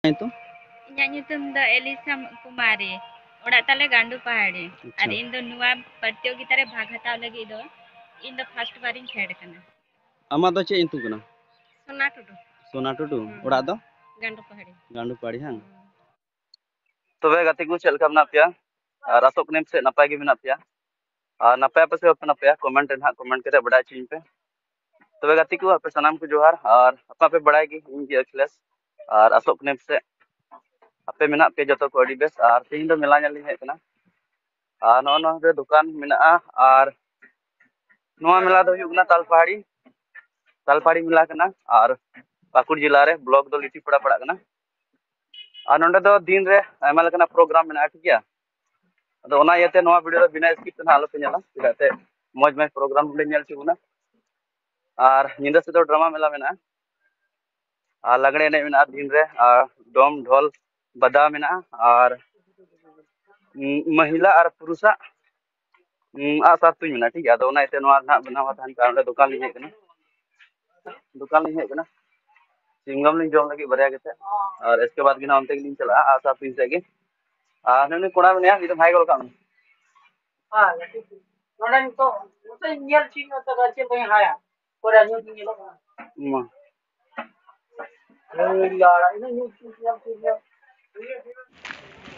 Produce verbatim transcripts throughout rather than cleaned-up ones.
ᱧᱩᱛᱩᱢ? ᱤᱧᱟᱹᱜ ᱧᱩᱛᱩᱢ ᱫᱚ ᱮᱞᱤᱥᱟ ᱠᱩᱢᱟᱨᱤ᱾ ᱚᱲᱟᱜ ᱛᱟᱞᱮ ᱜᱟᱸᱰᱩ ᱯᱟᱦᱟᱲᱤ᱾ ᱟᱪᱪᱷᱟ᱾ ᱟᱨ ᱤᱧ ᱫᱚ ᱱᱚᱣᱟ ᱯᱨᱚᱛᱤᱭᱳᱜᱤᱛᱟ ᱨᱮ ᱵᱷᱟᱜᱽ ᱦᱟᱛᱟᱣ ᱞᱟᱹᱜᱤᱫ ᱫᱚ ᱤᱧ ᱫᱚ ᱯᱷᱟᱥᱴ ᱵᱟᱨᱤᱧ ᱯᱷᱮᱰ ᱟᱠᱟᱱᱟ᱾ ᱟᱢᱟᱜ ᱫᱚ ᱪᱮᱫ ᱧᱩᱛᱩᱢ ᱠᱟᱱᱟ? ᱥᱳᱱᱟ ᱴᱩᱰᱩ᱾ ᱥᱳᱱᱟ ᱴᱩᱰᱩ᱾ ᱦᱩᱸ᱾ ᱚᱲᱟᱜ ᱫᱚ? ᱜᱟᱸᱰᱩ ᱯᱟᱦᱟᱲᱤ᱾ ᱜᱟᱸᱰᱩ ᱯᱟᱦᱟᱲᱤ, ᱦᱟᱝ? ᱦᱩᱸ᱾ ᱛᱚᱵᱮ ᱜᱟᱛᱮ ᱠᱚ, ᱪᱮᱫ ᱞᱮᱠᱟ ᱢᱮᱱᱟᱜ ᱯᱮᱭᱟ? ᱟᱨ ᱟᱥᱚᱜ ᱠᱟᱹᱱᱟᱹᱧ ᱯᱟᱥᱮᱡ ᱱᱟᱯᱟᱭ ᱜᱮ ᱢᱮᱱᱟᱜ ᱯᱮᱭᱟ᱾ ᱟᱨ ᱱᱟᱯᱟᱭ ᱯᱟᱥᱮᱡ ᱵᱟᱯᱮ ᱱᱟᱯᱟᱭᱟ, ᱠᱚᱢᱮᱱᱴ ᱨᱮ ᱱᱟᱦᱟᱜ ᱠᱚᱢᱮᱱᱴ ᱠᱟᱛᱮ ᱵᱟᱰᱟᱭ ᱦᱚᱪᱚᱧ ᱯᱮ᱾ ᱛᱚᱵᱮ ᱜᱟᱛᱮ ᱠᱚ, ᱟᱯᱮ ᱥᱟᱱᱟᱢ ᱠᱚ ᱡᱚᱦᱟᱨ᱾ ᱟᱨ ᱟᱯᱮ ᱯᱮ ᱵᱟᱲᱟᱭ ᱜᱮ ᱤᱧ ᱜᱮ ᱟᱠᱷᱤᱞᱮᱥ᱾ ᱟᱨ ᱟᱥᱚᱜ ᱠᱟᱹᱱᱟᱹᱧ ᱯᱟᱥᱮᱡ ᱟᱯᱮ ᱢᱮᱱᱟᱜ ᱯᱮᱭᱟ ᱡᱚᱛᱚ ᱠᱚ ᱟᱹᱰᱤ ᱵᱮᱥ᱾ ᱟᱨ ᱛᱮᱦᱮᱧ ᱫᱚ ᱢᱮᱞᱟ ᱧᱮᱞ ᱞᱤᱧ ᱦᱮᱡ ᱟᱠᱟᱱᱟ᱾ ᱟᱨ ᱱᱚᱜᱼᱚ ᱱᱚᱣᱟ ᱨᱮ ᱫᱚᱠᱟᱱ ᱢᱮᱱᱟᱜᱼᱟ᱾ ᱟᱨ ᱱᱚᱣᱟ ᱢᱮᱞᱟ ᱫᱚ ᱦᱩᱭᱩᱜ ᱠᱟᱱᱟ ᱛᱟᱞᱯᱟᱦᱟᱲᱤ, ᱛᱟᱞᱯᱟᱦᱟᱲᱤ ᱢᱮᱞᱟ ᱠᱟᱱᱟ᱾ ᱟᱨ ᱯᱟᱹᱠᱩᱲ ᱡᱮᱞᱟ ᱨᱮ, ᱵᱞᱚᱠ ᱫᱚ ᱞᱤᱴᱤᱯᱟᱲᱟ ᱯᱟᱲᱟᱜ ᱠᱟᱱᱟ᱾ ᱟᱨ ᱱᱚᱸᱰᱮ ᱫᱚ ᱫᱤᱱ ᱨᱮ ᱟᱭᱢᱟ ᱞᱮᱠᱟᱱᱟᱜ ᱯᱨᱳᱜᱨᱟᱢ ᱢᱮᱱᱟᱜᱼᱟ, ᱴᱷᱤᱠ ᱜᱮᱭᱟ᱾ ᱟᱫᱚ ᱚᱱᱟ ᱤᱭᱟᱹᱛᱮ ᱱᱚᱣᱟ ᱵᱷᱤᱰᱤᱭᱳ ᱫᱚ ᱵᱤᱱᱟᱹ ᱥᱠᱤᱯ ᱛᱮ ᱱᱟᱦᱟᱜ ᱟᱞᱚᱯᱮ ᱧᱮᱞᱟ, ᱪᱮᱫᱟᱜ ᱥᱮ ᱢᱚᱡᱽ ᱢᱚᱡᱽ ᱯᱨᱳᱜᱨᱟᱢ ᱞᱮ ᱧᱮᱞ ᱦᱚᱪᱚ ᱵᱚᱱᱟ᱾ ᱟᱨ ᱧᱤᱫᱟᱹ ᱥᱮᱫ ᱫᱚ ᱰᱨᱟᱢᱟ ᱢᱮᱞᱟ ᱢᱮᱱᱟᱜᱼᱟ, ᱟᱨ ᱞᱟᱜᱽᱲᱮ ᱮᱱᱮᱡ ᱢᱮᱱᱟᱜᱼᱟ ᱫᱤᱱ ᱨᱮ, ᱟᱨ ᱰᱚᱢ, ᱰᱷᱚᱞ, ᱵᱟᱫᱟ ᱢᱮᱱᱟᱜᱼᱟ, ᱟᱨ, ᱩᱸ, ᱢᱚᱦᱤᱞᱟ ᱟᱨ ᱯᱩᱨᱩᱥᱟᱜ, ᱩᱸ, ᱟᱜᱼᱥᱟᱨ ᱛᱩᱧ ᱢᱮᱱᱟᱜᱼᱟ, ᱴᱷᱤᱠ ᱜᱮᱭᱟ᱾ ᱟᱫᱚ ᱚᱱᱟ ᱤᱭᱟᱹᱛᱮ ᱱᱚᱣᱟ ᱨᱮᱱᱟᱜ ᱵᱮᱱᱟᱣ ᱠᱟᱛᱷᱟ ᱦᱟᱱᱠᱟ ᱚᱸᱰᱮ ᱫᱚᱠᱟᱱ ᱞᱤᱧ ᱦᱮᱡ ᱠᱟᱱᱟ, ᱫᱚᱠᱟᱱ ᱞᱤᱧ ᱦᱮᱡ ᱠᱟᱱᱟ, ᱪᱤᱝᱜᱚᱢ ᱞᱤᱧ ᱡᱚᱢ ᱞᱟᱹᱜᱤᱫ ᱵᱟᱨᱭᱟ ᱠᱟᱛᱮ, ᱟᱨ ᱮᱥᱠᱮ ᱵᱟᱫ ᱜᱮ ᱱᱟᱜ ᱚᱱᱛᱮ ᱜᱮᱞᱤᱧ ᱪᱟᱞᱟᱜᱼᱟ ᱟᱜᱼᱥᱟᱨ ᱛᱩᱧ ᱥᱮᱫ ᱜᱮ᱾ ᱟᱨ ᱱᱩᱭ ᱠᱚᱲᱟ ᱢᱮᱱᱟᱭᱟ, ᱩᱱᱤ ᱫᱚ ᱵᱷᱟᱭ ᱜᱚᱞ ᱠᱟᱜ ᱢᱮ᱾ ᱦᱮᱸ, ᱱᱚᱰᱮ ᱱᱤᱛᱚᱜ ᱱᱚᱛᱮ ᱧᱮᱞ ᱴᱷᱤᱠ ᱢᱮ, ᱛᱚᱵᱮ ᱪᱮᱫ ᱵᱟᱹᱧ ᱦᱟᱭᱟ᱾ ᱯᱚᱨᱮ ᱧᱩᱛ ᱧᱮᱞᱚᱜ ᱠᱟᱱᱟ᱾ ᱢᱟ᱾ ᱦᱳᱭ, ᱞᱟᱲᱟ, ᱤᱱᱟᱹ ᱧᱩᱛ ᱧᱩᱛ ᱧᱮᱞ ᱴᱷᱤᱠ ᱢᱮ᱾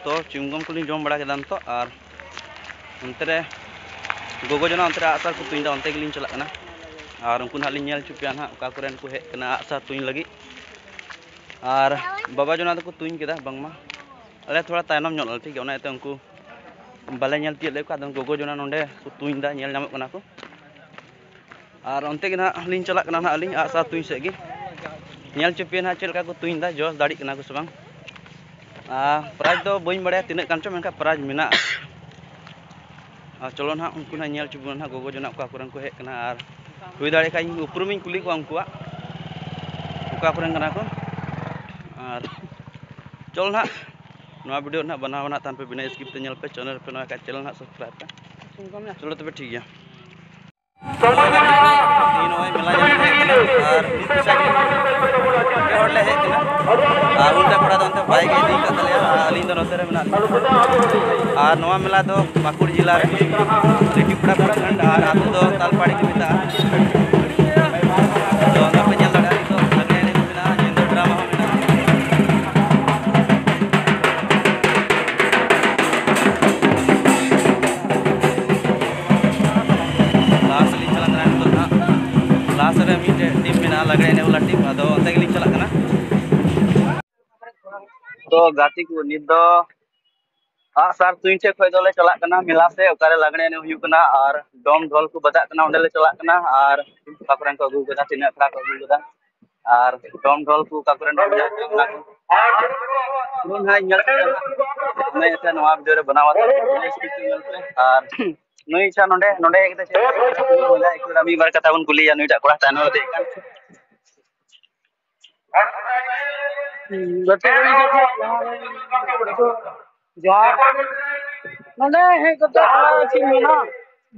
ᱛᱚ, ᱪᱩᱭᱤᱝᱜᱚᱢ ᱠᱚᱞᱤᱧ ᱡᱚᱢ ᱵᱟᱲᱟ ᱠᱮᱫᱟ ᱱᱤᱛᱚᱜ, ᱟᱨ ᱚᱱᱛᱮ ᱨᱮ ᱜᱚᱜᱚ ᱡᱚᱱᱟ ᱚᱱᱛᱮ ᱨᱮ ᱟᱜᱼᱥᱟᱨ ᱠᱚ ᱛᱩᱧ ᱮᱫᱟ, ᱚᱱᱛᱮ ᱜᱮᱞᱤᱧ ᱪᱟᱞᱟᱜ ᱠᱟᱱᱟ᱾ ᱟᱨ ᱩᱱᱠᱩ ᱱᱟᱦᱟᱜ ᱞᱤᱧ ᱧᱮᱞ ᱦᱚᱪᱚ ᱯᱮᱭᱟ ᱱᱟᱦᱟᱜ, ᱚᱠᱟ ᱠᱚᱨᱮᱱ ᱠᱚ ᱦᱮᱡ ᱠᱟᱱᱟ ᱟᱜᱼᱥᱟᱨ ᱛᱩᱧ ᱞᱟᱹᱜᱤᱫ᱾ ᱟᱨ ᱵᱟᱵᱟ ᱡᱚᱱᱟ ᱫᱚᱠᱚ ᱛᱩᱧ ᱠᱮᱫᱟ ᱵᱟᱝᱢᱟ, ᱟᱞᱮ ᱛᱷᱚᱲᱟ ᱛᱟᱭᱱᱚᱢ ᱧᱚᱜ ᱞᱮᱱᱟ, ᱴᱷᱤᱠ ᱜᱮᱭᱟ, ᱚᱱᱟ ᱤᱭᱟᱹᱛᱮ ᱩᱱᱠᱩ ᱵᱟᱞᱮ ᱧᱮᱞ ᱛᱤᱭᱳᱜ ᱞᱮᱫ ᱠᱚᱣᱟ᱾ ᱟᱫᱚ ᱜᱚᱜᱚ ᱡᱚᱱᱟ ᱱᱚᱸᱰᱮ ᱠᱚ ᱛᱩᱧ ᱮᱫᱟ, ᱧᱮᱞ ᱧᱟᱢᱚᱜ ᱠᱟᱱᱟ ᱠᱚ᱾ ᱟᱨ ᱚᱱᱛᱮ ᱜᱮ ᱱᱟᱦᱟᱜ ᱞᱤᱧ ᱪᱟᱞᱟᱜ ᱠᱟᱱᱟ ᱱᱟᱦᱟᱜ ᱟᱹᱞᱤᱧ ᱟᱜᱼᱥᱟᱨ ᱛᱩᱧ ᱥᱮᱫ ᱜᱮ᱾ ᱧᱮᱞ ᱦᱚᱪᱚ ᱯᱮᱭᱟ ᱱᱟᱦᱟᱜ ᱪᱮᱫ ᱞᱮᱠᱟ ᱠᱚ ᱛᱩᱧ ᱮᱫᱟ, ᱡᱚᱥ ᱫᱟᱲᱮᱜ ᱠᱟᱱᱟ ᱠᱚ ᱥᱮ ᱵᱟᱝ᱾ ᱟᱨ ᱯᱨᱟᱭᱤᱡᱽ ᱫᱚ ᱵᱟᱹᱧ ᱵᱟᱲᱟᱭᱟ ᱛᱤᱱᱟᱹᱜ ᱜᱟᱱ ᱪᱚ, ᱢᱮᱱᱠᱷᱟᱱ ᱯᱨᱟᱭᱤᱡᱽ ᱢᱮᱱᱟᱜᱼᱟ᱾ ᱟᱨ ᱪᱚᱞᱚ ᱱᱟᱦᱟᱜ ᱩᱱᱠᱩ ᱱᱟᱦᱟᱜ ᱧᱮᱞ ᱦᱚᱪᱚ ᱵᱚᱱᱟ ᱱᱟᱦᱟᱜ ᱜᱚᱜᱚ ᱡᱚᱱᱟ ᱚᱠᱟ ᱠᱚᱨᱮᱱ ᱠᱚ ᱦᱮᱡ ᱠᱟᱱᱟ, ᱟᱨ ᱦᱩᱭ ᱫᱟᱲᱮᱭᱟᱜ ᱠᱷᱟᱱ ᱤᱧ ᱩᱯᱨᱩᱢᱤᱧ ᱠᱩᱞᱤ ᱠᱚᱣᱟ ᱩᱱᱠᱩᱣᱟᱜ, ᱚᱠᱟ ᱠᱚᱨᱮᱱ ᱠᱟᱱᱟ ᱠᱚ᱾ ᱟᱨ ᱪᱚᱞᱚ ᱱᱟᱦᱟᱜ ᱱᱚᱣᱟ ᱵᱷᱤᱰᱤᱭᱳ ᱱᱟᱦᱟᱜ ᱵᱮᱱᱟᱣ ᱱᱟᱦᱟᱜ ᱛᱟᱦᱮᱱ ᱯᱮ ᱵᱤᱱᱟᱹ ᱥᱠᱤᱯ ᱛᱮ ᱧᱮᱞ ᱯᱮ, ᱪᱮᱱᱮᱞ ᱯᱮ ᱱᱚᱣᱟ ᱠᱷᱟᱡ ᱪᱮᱱᱮᱞ ᱱᱟᱦᱟᱜ ᱥᱟᱵᱥᱠᱨᱟᱭᱤᱵ ᱯᱮ᱾ ᱪᱚᱞᱚ ᱛᱚᱵᱮ ᱴᱷᱤᱠ ᱜᱮᱭᱟ᱾ ᱛᱮᱦᱮᱧ ᱱᱚᱜᱼᱚᱭ ᱢᱮᱞᱟ ᱧᱮᱞ ᱞᱮ ᱦᱮᱡ ᱠᱟᱱᱟ ᱟᱨ ᱢᱤᱫ ᱯᱚᱭᱥᱟ ᱜᱮ ᱯᱮ ᱦᱚᱲ ᱞᱮ ᱦᱮᱡ ᱠᱟᱱᱟ᱾ ᱟᱨ ᱩᱱᱤ ᱴᱟᱜ ᱠᱚᱲᱟ ᱫᱚ ᱚᱱᱛᱮ ᱵᱟᱭ ᱜᱮ ᱤᱫᱤ ᱠᱟᱜ ᱛᱟᱞᱮᱭᱟ, ᱟᱨ ᱟᱹᱞᱤᱧ ᱫᱚ ᱱᱚᱛᱮ ᱨᱮ ᱢᱮᱱᱟᱜ ᱞᱤᱧᱟ᱾ ᱟᱨ ᱱᱚᱣᱟ ᱢᱮᱞᱟ ᱫᱚ ᱯᱟᱹᱠᱩᱲ ᱡᱮᱞᱟ ᱨᱮ ᱞᱤᱴᱤᱯᱟᱲᱟ ᱯᱨᱚᱠᱷᱚᱸᱰ ᱟᱨ ᱟᱹᱛᱩ ᱫᱚ ᱛᱟᱞᱯᱟᱲᱤ ᱠᱚ ᱢᱮᱛᱟᱜᱼᱟ᱾ ᱟᱫᱚ ᱚᱱᱟ ᱯᱮ ᱧᱮᱞ ᱫᱟᱲᱮᱭᱟᱜᱼᱟ, ᱱᱤᱛᱚᱜ ᱞᱟᱜᱽᱲᱮ ᱮᱱᱮᱡ ᱦᱚᱸ ᱢᱮᱱᱟᱜᱼᱟ, ᱧᱤᱫᱟᱹ ᱰᱨᱟᱢᱟ ᱦᱚᱸ ᱢᱮᱱᱟᱜᱼᱟ᱾ ᱞᱟᱦᱟ ᱥᱮᱫ ᱞᱤᱧ ᱪᱟᱞᱟᱜ ᱠᱟᱱᱟ ᱱᱤᱛᱚᱜ ᱦᱟᱸᱜ᱾ ᱞᱟᱦᱟ ᱥᱮᱫ ᱨᱮ ᱢᱤᱫᱴᱮᱡ ᱴᱤᱢ ᱢᱮᱱᱟᱜᱼᱟ, ᱞᱟᱜᱽᱲᱮ ᱮᱱᱮᱡ ᱵᱟᱞᱟ ᱴᱤᱢ, ᱟᱫᱚ ᱚᱱᱛᱮ ᱜᱮᱞᱤᱧ ᱪᱟᱞᱟᱜ ᱠᱟᱱᱟ᱾ ᱛᱚ ᱜᱟᱛᱮ ᱠᱚ, ᱱᱤᱛ ᱫᱚ ᱟᱜᱼᱥᱟᱨ ᱛᱩᱧ ᱴᱷᱮᱡ ᱠᱷᱚᱡ ᱫᱚᱞᱮ ᱪᱟᱞᱟᱜ ᱠᱟᱱᱟ ᱢᱮᱞᱟ ᱥᱮᱫ, ᱚᱠᱟᱨᱮ ᱞᱟᱜᱽᱲᱮ ᱮᱱᱮᱡ ᱦᱩᱭᱩᱜ ᱠᱟᱱᱟ ᱟᱨ ᱰᱚᱢ ᱰᱷᱚᱞ ᱠᱚ ᱵᱟᱡᱟᱜ ᱠᱟᱱᱟ, ᱚᱸᱰᱮ ᱞᱮ ᱪᱟᱞᱟᱜ ᱠᱟᱱᱟ᱾ ᱟᱨ ᱚᱠᱟ ᱠᱚᱨᱮᱱ ᱠᱚ ᱟᱹᱜᱩ ᱠᱟᱫᱟ, ᱛᱤᱱᱟᱹᱜ ᱟᱠᱷᱲᱟ ᱠᱚ ᱟᱹᱜᱩ ᱠᱟᱫᱟ, ᱟᱨ ᱰᱚᱢ ᱰᱷᱚᱞ ᱠᱚ ᱚᱠᱟ ᱠᱚᱨᱮᱱ ᱠᱚ ᱢᱮᱱᱟᱜ ᱠᱚᱣᱟ, ᱚᱱᱟ ᱠᱚ ᱯᱩᱨᱟᱹ ᱱᱟᱦᱟᱜ ᱧᱮᱞ ᱠᱟᱛᱮ ᱚᱱᱟ ᱤᱭᱟᱹᱛᱮ ᱱᱚᱣᱟ ᱵᱷᱤᱰᱤᱭᱳ ᱨᱮ ᱵᱮᱱᱟᱣ ᱠᱟᱛᱮ ᱧᱮᱞ ᱯᱮ᱾ ᱟᱨ ᱱᱩᱭ ᱟᱪᱪᱷᱟ, ᱱᱚᱰᱮ, ᱱᱚᱰᱮ ᱦᱮᱡ ᱠᱟᱛᱮ ᱪᱮᱫ ᱞᱮᱠᱟ ᱢᱤᱫ ᱵᱟᱨ ᱠᱟᱛᱷᱟ ᱵᱚᱱ ᱠᱩᱞᱤᱭᱟ, ᱱᱩᱭᱴᱟᱜ ᱠᱚᱲᱟ ᱛᱟᱭᱱᱚᱢ ᱨᱮ ᱫᱮᱡ ᱠᱟᱱ᱾ ᱦᱩᱸ, ᱜᱟᱛᱮ ᱠᱚ ᱱᱤᱛᱚᱜ ᱫᱚ ᱡᱟᱦᱟᱸ ᱨᱮ ᱱᱤᱛᱚᱜ ᱡᱚᱦᱟᱨ᱾ ᱱᱚᱰᱮ ᱦᱮᱡ ᱠᱟᱛᱮ ᱛᱷᱚᱲᱟ ᱪᱮᱫ ᱢᱮᱱᱟ,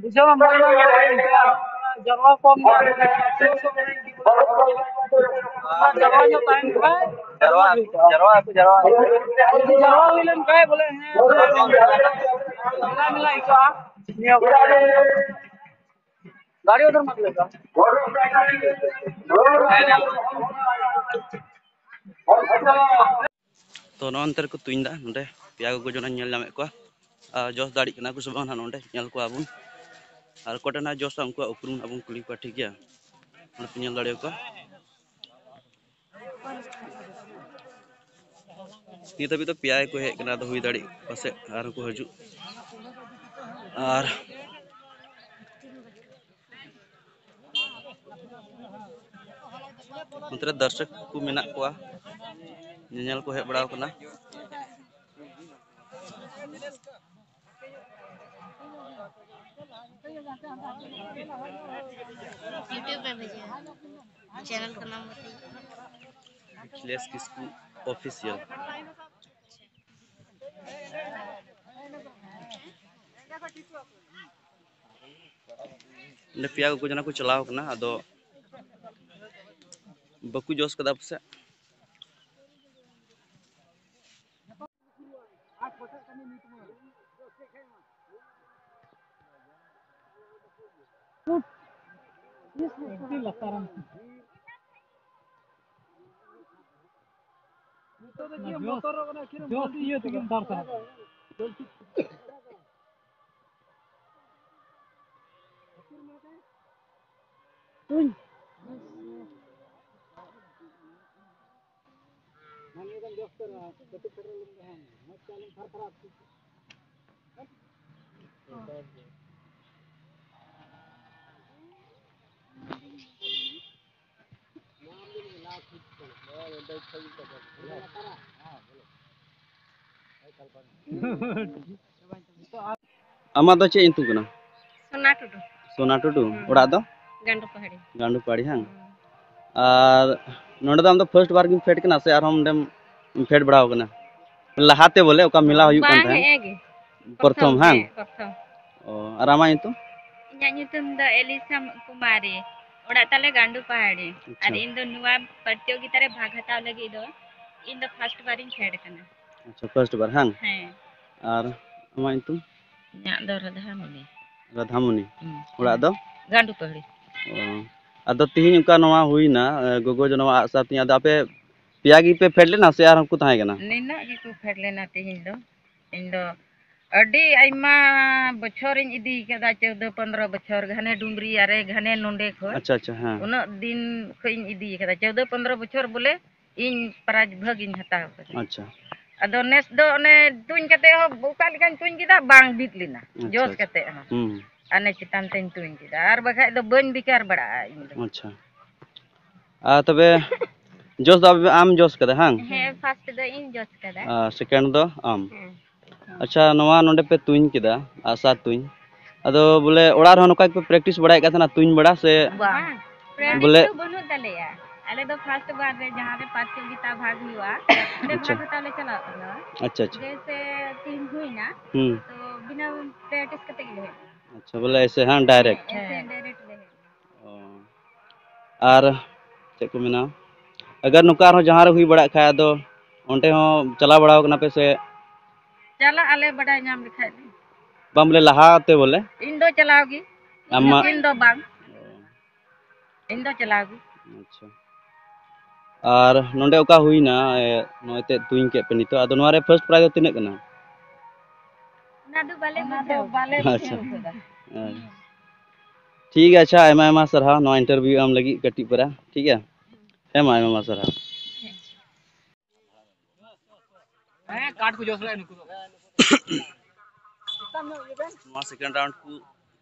ᱵᱩᱡᱷᱟᱹᱣ ᱵᱟᱝ ᱧᱟᱢ ᱠᱟᱱᱟ, ᱡᱟᱨᱣᱟ ᱠᱚᱢ ᱜᱮᱭᱟ᱾ ᱡᱟᱨᱣᱟ ᱧᱚᱜ ᱛᱟᱦᱮᱱ ᱠᱷᱟᱡ ᱡᱟᱨᱣᱟ, ᱡᱟᱨᱣᱟ ᱠᱚ ᱡᱟᱨᱣᱟ᱾ ᱡᱩᱫᱤ ᱡᱟᱨᱣᱟ ᱦᱩᱭ ᱞᱮᱱ ᱠᱷᱟᱡ ᱵᱚᱞᱮ, ᱦᱮᱸ, ᱢᱮᱞᱟ ᱢᱮᱞᱟ ᱟᱹᱭᱠᱟᱹᱜᱼᱟ᱾ ᱱᱤᱭᱟᱹ ᱠᱚᱨᱮ ᱜᱟᱹᱰᱤ ᱩᱫᱷᱟᱨ ᱢᱚᱛ ᱞᱮ ᱡᱟᱣ᱾ ᱛᱚ ᱱᱚᱜᱼᱚ ᱱᱚᱱᱛᱮ ᱨᱮᱠᱚ ᱛᱩᱧ ᱫᱟ, ᱱᱚᱸᱰᱮ ᱯᱮᱭᱟ ᱜᱚᱜᱚ ᱡᱚᱱᱟᱧ ᱧᱮᱞ ᱧᱟᱢᱮᱫ ᱠᱚᱣᱟ᱾ ᱟᱨ ᱡᱚᱥ ᱫᱟᱲᱮᱜ ᱠᱟᱱᱟ ᱠᱚ ᱥᱮ ᱵᱟᱝ ᱱᱟᱦᱟᱜ, ᱱᱚᱸᱰᱮ ᱧᱮᱞ ᱠᱚᱣᱟ ᱵᱚᱱ᱾ ᱟᱨ ᱚᱠᱚᱭᱴᱟᱜ ᱱᱟᱦᱟᱜ ᱡᱚᱥᱟ ᱩᱱᱠᱩᱣᱟᱜ ᱩᱯᱨᱩᱢ ᱱᱟᱦᱟᱜ ᱵᱚᱱ ᱠᱩᱞᱤ ᱠᱚᱣᱟ, ᱴᱷᱤᱠ ᱜᱮᱭᱟ? ᱱᱚᱸᱰᱮ ᱯᱮ ᱧᱮᱞ ᱫᱟᱲᱮᱭᱟᱠᱚᱣᱟ᱾ ᱱᱤᱛ ᱦᱟᱹᱵᱤᱡ ᱫᱚ ᱯᱮᱭᱟ ᱜᱮᱠᱚ ᱦᱮᱡ ᱠᱟᱱᱟ, ᱟᱫᱚ ᱦᱩᱭ ᱫᱟᱲᱮᱜ ᱯᱟᱥᱮᱡ ᱟᱨᱦᱚᱸ ᱠᱚ ᱦᱤᱡᱩᱜ᱾ ᱟᱨ ᱱᱚᱛᱮ ᱨᱮ ᱫᱚᱨᱥᱚᱠ ᱠᱚ ᱢᱮᱱᱟᱜ ᱠᱚᱣᱟ, ᱧᱮᱧᱮᱞ ᱠᱚ ᱦᱮᱡ ᱵᱟᱲᱟᱣ ᱠᱟᱱᱟ᱾ YouTube पे भेजिए, चैनल का नाम बताइए। अखिलेश किस्कू ऑफिशियल। ᱚᱸᱰᱮ ᱯᱮᱭᱟ ᱜᱚᱜᱚ ᱡᱚᱱᱟ ᱠᱚ ᱪᱟᱞᱟᱣ ᱠᱟᱱᱟ, ᱟᱫᱚ ᱵᱟᱠᱚ ᱡᱚᱥ ᱠᱟᱫᱟ ᱯᱟᱥᱮᱡ᱾ ᱟᱹᱰᱤ ᱞᱟᱛᱟᱨ ᱨᱮ᱾ ᱱᱤᱛᱚᱜ ᱫᱚ ᱪᱮᱫ ᱮᱢ ᱵᱚᱛᱚᱨᱚᱜ ᱠᱟᱱᱟ? ᱪᱮᱫ ᱮᱢ ᱡᱚᱥ ᱤᱭᱟᱹ ᱛᱮᱜᱮᱢ ᱫᱟᱨ ᱠᱟᱱᱟ᱾ ᱟᱢᱟᱜ ᱫᱚ ᱪᱮᱫ ᱧᱩᱛᱩᱢ ᱠᱟᱱᱟ? ᱥᱳᱱᱟ ᱴᱩᱰᱩ᱾ ᱥᱳᱱᱟ ᱴᱩᱰᱩ᱾ ᱦᱩᱸ᱾ ᱚᱲᱟᱜ ᱫᱚ? ᱜᱟᱸᱰᱩ ᱯᱟᱦᱟᱲᱤ᱾ ᱜᱟᱸᱰᱩ ᱯᱟᱦᱟᱲᱤ, ᱦᱟᱝ? ᱦᱩᱸ᱾ ᱟᱨ ᱱᱚᱰᱮ ᱫᱚ ᱟᱢ ᱫᱚ ᱯᱷᱟᱥᱴ ᱵᱟᱨ ᱜᱮᱢ ᱯᱷᱮᱰ ᱠᱟᱱᱟ ᱥᱮ ᱟᱨᱦᱚᱸ ᱚᱸᱰᱮᱢ ᱯᱷᱮᱰ ᱵᱟᱲᱟᱣ ᱠᱟᱱᱟ? ᱞᱟᱦᱟᱛᱮ ᱵᱚᱞᱮ ᱚᱠᱟ ᱢᱮᱞᱟ ᱦᱩᱭᱩᱜ ᱠᱟᱱ ᱵᱟᱝ, ᱛᱟᱦᱮᱸᱫ? ᱦᱮᱸ ᱜᱮ᱾ ᱯᱨᱚᱛᱷᱚᱢ, ᱯᱨᱚᱛᱷᱚᱢ, ᱦᱟᱝ? ᱦᱮᱸ, ᱯᱨᱚᱛᱷᱚᱢ᱾ ᱚ, ᱟᱨ ᱟᱢᱟᱜ ᱧᱩᱛᱩᱢ? ᱤᱧᱟᱹᱜ ᱧᱩᱛᱩᱢ ᱫᱚ ᱮᱞᱤᱥᱟ ᱠᱩᱢᱟᱨᱤ᱾ ᱚᱲᱟᱜ ᱛᱟᱞᱮ ᱜᱟᱸᱰᱩ ᱯᱟᱦᱟᱲᱤ᱾ ᱟᱪᱪᱷᱟ᱾ ᱟᱨ ᱤᱧ ᱫᱚ ᱱᱚᱣᱟ ᱯᱨᱚᱛᱤᱡᱳᱜᱤᱛᱟ ᱨᱮ ᱵᱷᱟᱜᱽ ᱦᱟᱛᱟᱣ ᱞᱟᱹᱜᱤᱫ ᱫᱚ ᱤᱧ ᱫᱚ ᱯᱷᱟᱥᱴ ᱵᱟᱨ ᱤᱧ ᱯᱷᱮᱰ ᱠᱟᱱᱟ᱾ ᱟᱪᱪᱷᱟ, ᱯᱷᱟᱥᱴ ᱵᱟᱨ, ᱦᱟᱝ? ᱦᱮᱸ᱾ ᱟᱨ ᱟᱢᱟᱜ ᱧᱩᱛᱩᱢ? ᱤᱧᱟᱹᱜ ᱫᱚ ᱨᱟᱫᱷᱟᱢᱩᱱᱤ᱾ ᱨᱟᱫᱷᱟᱢᱩᱱᱤ᱾ ᱦᱩᱸ᱾ ᱚᱲᱟᱜ ᱫᱚ? ᱜᱟᱸᱰᱩ ᱯᱟᱦᱟᱲᱤ᱾ ᱚ᱾ ᱟᱫᱚ ᱛᱤᱦᱤᱧ ᱚᱱᱠᱟ ᱱᱚᱣᱟ ᱦᱩᱭᱱᱟ, ᱮ, ᱜᱚᱜᱚ ᱡᱚᱱᱚᱜ ᱟᱜ ᱥᱟᱨ ᱛᱩᱧ, ᱟᱫᱚ ᱟᱯᱮ ᱯᱮᱭᱟ ᱜᱮᱯᱮ ᱯᱷᱮᱰ ᱞᱮᱱᱟ ᱥᱮ ᱟᱨᱦᱚᱸ ᱠᱚ ᱛᱟᱦᱮᱸ ᱠᱟᱱᱟ? ᱱᱤᱱᱟᱹᱜ ᱜᱮᱠᱚ ᱯᱷᱮᱰ ᱞᱮᱱᱟ ᱛᱤᱦᱤᱧ ᱫᱚ᱾ ᱤᱧ ᱫᱚ ᱟᱹᱰᱤ ᱟᱭᱢᱟ ᱵᱚᱪᱷᱚᱨᱤᱧ ᱤᱫᱤ ᱠᱟᱫᱟ, ᱪᱳᱣᱫᱚ ᱯᱚᱱᱫᱽᱨᱚ ᱵᱚᱪᱷᱚᱨ, ᱜᱷᱟᱱᱮ ᱰᱩᱢᱨᱤ ᱟᱨᱮ, ᱜᱷᱟᱱᱮ ᱱᱚᱸᱰᱮ ᱠᱷᱚᱡ᱾ ᱟᱪᱪᱷᱟ, ᱟᱪᱪᱷᱟ, ᱦᱮᱸ᱾ ᱩᱱᱟᱹᱜ ᱫᱤᱱ ᱠᱷᱚᱡ ᱤᱧ ᱤᱫᱤ ᱠᱟᱫᱟ, ᱪᱳᱣᱫᱚ ᱯᱚᱱᱫᱽᱨᱚ ᱵᱚᱪᱷᱚᱨ ᱵᱚᱞᱮ ᱤᱧ ᱯᱨᱟᱭᱤᱡᱽ ᱵᱷᱟᱜᱽ ᱤᱧ ᱦᱟᱛᱟᱣ ᱠᱟᱫᱟ᱾ ᱟᱪᱪᱷᱟ᱾ ᱟᱫᱚ ᱱᱮᱥ ᱫᱚ ᱚᱱᱮ ᱛᱩᱧ ᱠᱟᱛᱮ ᱦᱚᱸ ᱚᱠᱟ ᱞᱮᱠᱟᱧ ᱛᱩᱧ ᱠᱮᱫᱟ, ᱵᱟᱝ ᱵᱤᱫ ᱞᱮᱱᱟ, ᱟᱪᱪᱷᱟ, ᱡᱚᱥ ᱟᱪᱪᱷᱟ᱾ ᱠᱟᱛᱮ ᱦᱚᱸ᱾ ᱦᱩᱸ᱾ ᱟᱨ ᱱᱮ ᱪᱮᱛᱟᱱ ᱛᱮᱧ ᱛᱩᱧ ᱠᱮᱫᱟ, ᱟᱨ ᱵᱟᱠᱷᱟᱡ ᱫᱚ ᱵᱟᱹᱧ ᱵᱮᱠᱟᱨ ᱵᱟᱲᱟᱜᱼᱟ ᱤᱧ ᱫᱚ᱾ ᱟᱪᱪᱷᱟ᱾ ᱟᱨ ᱛᱚᱵᱮ ᱡᱚᱥ ᱫᱚ ᱟᱢ ᱡᱚᱥ ᱠᱟᱫᱟ, ᱦᱟᱝ? ᱦᱮᱸ, ᱯᱷᱟᱥᱴ ᱫᱚ ᱤᱧ ᱡᱚᱥ ᱠᱟᱫᱟ᱾ ᱟᱨ ᱥᱮᱠᱮᱱᱰ ᱫᱚ ᱟᱢ? ᱦᱮᱸ᱾ ᱟᱪᱪᱷᱟ, ᱱᱚᱣᱟ ᱱᱚᱰᱮ ᱯᱮ ᱛᱩᱧ ᱠᱮᱫᱟ, ᱟᱜᱼᱥᱟᱨ ᱛᱩᱧ, ᱟᱫᱚ ᱵᱚᱞᱮ ᱚᱲᱟᱜ ᱨᱮᱦᱚᱸ ᱱᱚᱝᱠᱟ ᱜᱮᱯᱮ ᱯᱨᱮᱠᱴᱤᱥ ᱵᱟᱲᱟᱭᱮᱫ ᱠᱟᱱ ᱛᱟᱦᱮᱱᱟ ᱛᱩᱧ ᱵᱟᱲᱟ ᱥᱮ? ᱵᱟᱝ᱾ ᱯᱨᱮᱠᱴᱤᱥ ᱵᱚᱞᱮ ᱫᱚ ᱵᱟᱹᱱᱩᱜ ᱛᱟᱞᱮᱭᱟ᱾ ᱟᱞᱮ ᱫᱚ ᱯᱷᱟᱥᱴ ᱵᱟᱨ ᱨᱮ ᱡᱟᱦᱟᱸ ᱨᱮ ᱯᱨᱚᱛᱤᱡᱳᱜᱤᱛᱟ ᱵᱷᱟᱜᱽ ᱦᱩᱭᱩᱜᱼᱟ, ᱚᱸᱰᱮ ᱟᱪᱪᱷᱟ᱾ ᱵᱷᱟᱜᱽ ᱦᱟᱛᱟᱣ ᱞᱮ ᱪᱟᱞᱟᱜ ᱠᱟᱱᱟ᱾ ᱟᱪᱪᱷᱟ, ᱟᱪᱪᱷᱟ᱾ ᱡᱮᱭᱥᱮ ᱛᱤᱦᱤᱧ ᱦᱩᱭᱱᱟ, ᱦᱩᱸ᱾ ᱛᱚ ᱵᱤᱱᱟᱹ ᱯᱨᱮᱠᱴᱤᱥ ᱠᱟᱛᱮ ᱜᱮᱞᱮ ᱦᱮᱡ ᱮᱱᱟ᱾ ᱟᱪᱪᱷᱟ, ᱵᱚᱞᱮ ᱮᱥᱮ, ᱦᱮᱸ, ᱰᱟᱭᱨᱮᱠᱴ᱾ ᱦᱮᱸ, ᱮᱥᱮ ᱰᱟᱭᱨᱮᱠᱴ ᱞᱮ ᱦᱮᱡ ᱮᱱᱟ᱾ ᱚ᱾ ᱟᱨ ᱪᱮᱫ ᱠᱚ ᱢᱮᱱᱟ, ᱟᱜᱟᱨ ᱱᱚᱝᱠᱟ ᱟᱨᱦᱚᱸ ᱡᱟᱦᱟᱸ ᱨᱮ ᱦᱩᱭ ᱵᱟᱲᱟᱜ ᱠᱷᱟᱡ, ᱟᱫᱚ ᱚᱸᱰᱮ ᱦᱚᱸ ᱪᱟᱞᱟᱣ ᱵᱟᱲᱟ ᱟᱠᱟᱱᱟ ᱯᱮ ᱥᱮ? ᱪᱟᱞᱟᱜ ᱟᱞᱮ, ᱵᱟᱰᱟᱭ ᱧᱟᱢ ᱞᱮᱠᱷᱟᱡ ᱞᱮ᱾ ᱵᱟᱝ, ᱵᱚᱞᱮ ᱞᱟᱦᱟ ᱛᱮ ᱵᱚᱞᱮ? ᱤᱧ ᱫᱚ ᱪᱟᱞᱟᱣ ᱜᱮ᱾ ᱟᱢ ᱢᱟ ᱤᱧ ᱫᱚ ᱵᱟᱝ᱾ ᱤᱧ ᱫᱚ ᱪᱟᱞᱟᱣ ᱜᱮ᱾ ᱟᱪᱪᱷᱟ᱾ ᱟᱨ ᱱᱚᱰᱮ ᱚᱠᱟ ᱦᱩᱭᱱᱟ, ᱮ, ᱱᱚᱜᱼᱚᱭ ᱛᱮ ᱛᱩᱧ ᱠᱮᱫ ᱯᱮ ᱱᱤᱛᱚᱜ, ᱟᱫᱚ ᱱᱚᱣᱟ ᱨᱮ first prize ᱫᱚ ᱛᱤᱱᱟᱹᱜ ᱠᱟᱱᱟ? ᱚᱱᱟ ᱫᱚ ᱵᱟᱞᱮ ᱚᱱᱟ ᱫᱚ ᱵᱩᱡᱷᱟᱹᱣ ᱵᱟᱞᱮ ᱠᱟᱫᱟ᱾ ᱟᱪᱪᱷᱟ᱾ ᱵᱩᱡᱷᱟᱹᱣ ᱠᱟᱫᱟ᱾ ᱦᱮᱸ᱾ ᱴᱷᱤᱠ ᱜᱮᱭᱟ, ᱟᱪᱪᱷᱟ, ᱟᱭᱢᱟ ᱟᱭᱢᱟ ᱥᱟᱨᱦᱟᱣ ᱱᱚᱣᱟ interview ᱮᱢ ᱞᱟᱹᱜᱤᱫ ᱠᱟᱹᱴᱤᱡ ᱯᱟᱨᱟ, ᱴᱷᱤᱠ ᱜᱮᱭᱟ? ᱦᱮᱸ ᱢᱟ, ᱟᱭᱢᱟ ᱟᱭᱢᱟ ᱥᱟᱨᱦᱟᱣ᱾ ᱦᱮᱸ, ᱠᱟᱴ ᱠᱚ ᱡᱚᱥ ᱞᱮ ᱱᱩᱠᱩ ᱫᱚ᱾ ᱱᱚᱣᱟ second round ᱠᱚ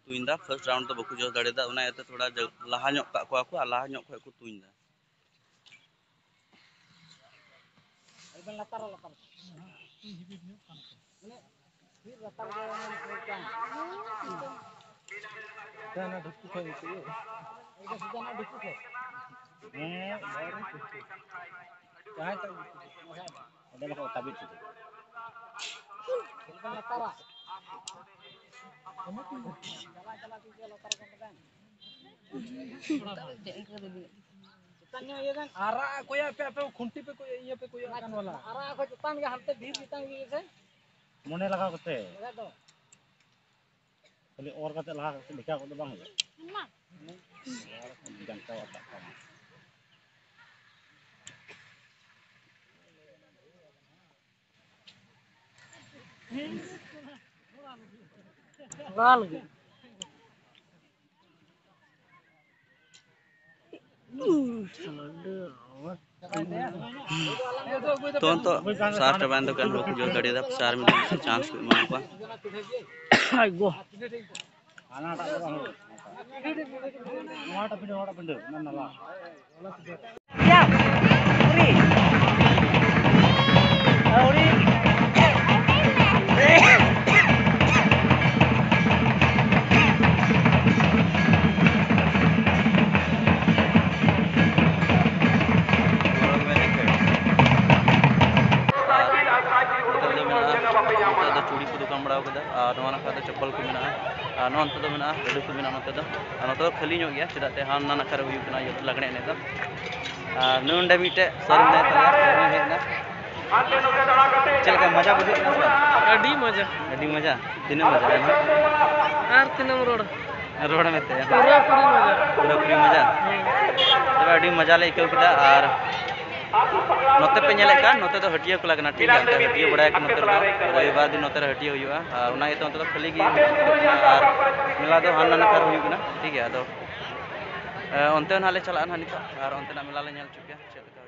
ᱛᱩᱧ ᱫᱟ, first round ᱫᱚ ᱵᱟᱠᱚ ᱡᱚᱥ ᱫᱟᱲᱮᱭᱟᱫᱟ, ᱚᱱᱟ ᱤᱭᱟᱹᱛᱮ ᱛᱷᱚᱲᱟ ᱡᱟ-, ᱞᱟᱦᱟ ᱧᱚᱜ ᱠᱟᱜ ᱠᱚᱣᱟ ᱠᱚ ᱟᱨ ᱞᱟᱦᱟ ᱧᱚᱜ ᱠᱷᱚᱡ ᱠᱚ ᱛᱩᱧ ᱫᱟ᱾ ᱟᱹᱰᱤ ᱵᱮᱱ ᱞᱟᱛᱟᱨᱟ, ᱞᱟᱛᱟᱨ᱾ ᱢᱟᱱᱮ, ᱵᱤᱨ ᱞᱟᱛᱟᱨ ᱨᱮ ᱢᱮᱱᱟᱜ ᱠᱚᱣᱟ᱾ ᱦᱮᱸ, ᱚᱱᱟ ᱰᱷᱤᱯᱠᱩ ᱠᱷᱚᱡ ᱜᱮ᱾ ᱮᱭ ᱫᱚ ᱥᱤᱫᱷᱟ ᱚᱱᱟ ᱰᱷᱤᱯᱠᱩ ᱠᱷᱚᱡ᱾ ᱦᱮᱸ, ᱵᱟᱭᱨᱮ ᱰᱷᱤᱯᱠᱩ᱾ ᱡᱟᱦᱟᱸᱭ ᱛᱚ ᱚᱸᱰᱮ ᱵᱟᱠᱚ ᱛᱟᱵᱤᱨ ᱠᱮᱫᱟ᱾ ᱟᱹᱰᱤ ᱵᱮᱱ ᱞᱟᱛᱟᱨᱟ᱾ ᱪᱟᱞᱟᱣ, ᱪᱟᱞᱟᱣ ᱛᱮᱜᱮ ᱞᱟᱛᱟᱨ ᱠᱟᱱ ᱛᱟᱵᱮᱱ᱾ ᱪᱮᱛᱟᱱ ᱧᱚᱜ ᱤᱭᱟᱹ ᱵᱮᱱ᱾ ᱟᱨᱟᱜ ᱠᱚᱭᱟ ᱯᱮ, ᱟᱯᱮ ᱠᱷᱩᱱᱴᱤ ᱯᱮ ᱠᱚᱭᱟ, ᱤᱭᱟᱹ ᱯᱮ ᱠᱚᱭᱟ ᱠᱟᱱ ᱵᱟᱞᱟ᱾ ᱟᱨᱟᱜ ᱠᱷᱚᱡ ᱪᱮᱛᱟᱱ ᱜᱮ, ᱦᱟᱱᱛᱮ ᱰᱷᱮᱨ ᱪᱮᱛᱟᱱ ᱜᱮ ᱥᱮ? ᱢᱚᱱᱮ ᱞᱟᱜᱟᱣ ᱠᱟᱛᱮ᱾ ᱵᱟᱠᱷᱟᱡ ᱫᱚ᱾ ᱠᱷᱟᱹᱞᱤ ᱚᱨ ᱠᱟᱛᱮ ᱞᱟᱦᱟ ᱠᱟᱛᱮ ᱵᱷᱮᱡᱟ ᱠᱚᱫᱚ ᱵᱟᱝ ᱦᱩᱭᱩᱜᱼᱟ᱾ ᱡᱟᱱᱠᱟ ᱟᱛᱟᱜ ᱠᱟᱱᱟ᱾ ᱞᱟᱞ ᱜᱮ᱾ ᱛᱚ, ᱱᱤᱛᱚᱜ ᱥᱟᱨ ᱪᱟᱵᱟᱭᱮᱱ ᱛᱟᱠᱚᱣᱟ, ᱮᱱᱦᱚᱸ ᱵᱟᱠᱚ ᱡᱚᱥ ᱫᱟᱲᱮᱭᱟᱫᱟ᱾ ᱥᱟᱨ ᱢᱤᱫ ᱫᱷᱟᱣ chance ᱠᱚ ᱮᱢᱟ ᱠᱚᱣᱟ᱾ ᱟᱭᱜᱳ᱾ ᱦᱟᱱᱟᱴᱟᱜ ᱫᱚ ᱵᱟᱝ ᱦᱩᱭᱩᱜᱼᱟ᱾ ᱱᱚᱣᱟᱴᱟᱜ ᱯᱤᱸᱰᱟᱹ, ᱱᱚᱣᱟᱴᱟᱜ ᱯᱤᱸᱰᱟᱹ, ᱚᱱᱟ ᱱᱟᱞᱟ᱾ ᱱᱮᱛᱟᱨ ᱫᱚ ᱪᱩᱲᱤ ᱠᱚ ᱫᱚᱠᱟᱱ ᱵᱟᱲᱟ ᱠᱟᱫᱟ᱾ ᱟᱨ ᱱᱚᱣᱟ ᱱᱟᱠᱷᱟ ᱫᱚ ᱪᱚᱯᱯᱚᱞ ᱠᱚ ᱢᱮᱱᱟᱜᱼᱟ, ᱟᱨ ᱱᱚᱣᱟ ᱱᱚᱛᱮ ᱫᱚ ᱢᱮᱱᱟᱜᱼᱟ, ᱞᱟᱹᱰᱩ ᱠᱚ ᱢᱮᱱᱟᱜᱼᱟ ᱱᱚᱛᱮ ᱫᱚ᱾ ᱟᱨ ᱱᱚᱛᱮ ᱫᱚ ᱠᱷᱟᱹᱞᱤ ᱧᱚᱜ ᱜᱮᱭᱟ, ᱪᱮᱫᱟᱜ ᱛᱮ ᱦᱟᱱᱟ ᱱᱟᱠᱷᱟ ᱨᱮ ᱦᱩᱭᱩᱜ ᱠᱟᱱᱟ ᱤᱭᱟᱹ ᱞᱟᱜᱽᱲᱮ ᱮᱱᱮᱡ ᱫᱚ᱾ ᱟᱨ ᱱᱚᱰᱮ ᱢᱤᱫᱴᱮᱡ ᱥᱟᱨ ᱢᱮᱱᱟᱭ ᱛᱟᱞᱮᱭᱟ, ᱥᱟᱨ ᱦᱚᱸᱭ ᱦᱮᱡ ᱮᱱᱟ᱾ ᱪᱮᱫ ᱞᱮᱠᱟ ᱢᱚᱡᱟ ᱵᱩᱡᱷᱟᱹᱜ ᱠᱟᱱᱟ ᱥᱮ ᱵᱟᱝ? ᱟᱹᱰᱤ ᱢᱚᱡᱟ᱾ ᱟᱹᱰᱤ ᱢᱚᱡᱟ᱾ ᱛᱤᱱᱟᱹᱜ ᱢᱚᱡᱟ ᱟᱭᱢᱟ? ᱟᱨ ᱛᱤᱱᱟᱹᱜ ᱮᱢ ᱨᱚᱲ? ᱨᱚᱲ ᱢᱮ ᱛᱮ᱾ ᱯᱩᱨᱟᱹ ᱯᱩᱨᱤ ᱢᱚᱡᱟ᱾ ᱯᱩᱨᱟᱹ ᱯᱩᱨᱤ ᱢᱚᱡᱟ᱾ ᱦᱮᱸ᱾ ᱛᱚᱵᱮ ᱟᱹᱰᱤ ᱢᱚᱡᱟ ᱞᱮ ᱟᱹᱭᱠᱟᱹᱣ ᱠᱮᱫᱟ᱾ ᱟᱨ ᱱᱚᱛᱮ ᱯᱮ ᱧᱮᱞᱮᱫ ᱠᱟᱱ, ᱱᱚᱛᱮ ᱫᱚ ᱦᱟᱹᱴᱭᱟᱹ ᱠᱚ ᱞᱟᱜᱟᱜ ᱠᱟᱱᱟ, ᱴᱷᱤᱠ ᱜᱮᱭᱟ? ᱚᱱᱛᱮ ᱦᱟᱹᱴᱭᱟᱹ ᱵᱟᱲᱟᱭᱟᱠᱚ ᱱᱚᱛᱮ ᱨᱮᱫᱚ, ᱨᱚᱵᱤᱵᱟᱨ ᱫᱤᱱ ᱱᱚᱛᱮ ᱨᱮ ᱦᱟᱹᱴᱭᱟᱹ ᱦᱩᱭᱩᱜᱼᱟ᱾ ᱟᱨ ᱚᱱᱟ ᱤᱭᱟᱹᱛᱮ ᱚᱱᱛᱮ ᱫᱚ ᱠᱷᱟᱹᱞᱤ ᱜᱮ ᱦᱩᱭᱩᱜ ᱠᱟᱱᱟ᱾ ᱟᱨ ᱢᱮᱞᱟ ᱫᱚ ᱦᱟᱱᱟ ᱱᱟᱠᱷᱟ ᱨᱮ ᱦᱩᱭᱩᱜ ᱠᱟᱱᱟ, ᱴᱷᱤᱠ ᱜᱮᱭᱟ? ᱟᱫᱚ ᱮ, ᱚᱱᱛᱮ ᱦᱚᱸ ᱱᱟᱦᱟᱜ ᱞᱮ ᱪᱟᱞᱟᱜᱼᱟ ᱱᱟᱦᱟᱜ ᱱᱤᱛᱚᱜ, ᱟᱨ ᱚᱱᱛᱮᱱᱟᱜ ᱢᱮᱞᱟ ᱞᱮ ᱧᱮᱞ ᱦᱚᱪᱚ ᱯᱮᱭᱟ ᱪᱮᱫ ᱞᱮᱠᱟ᱾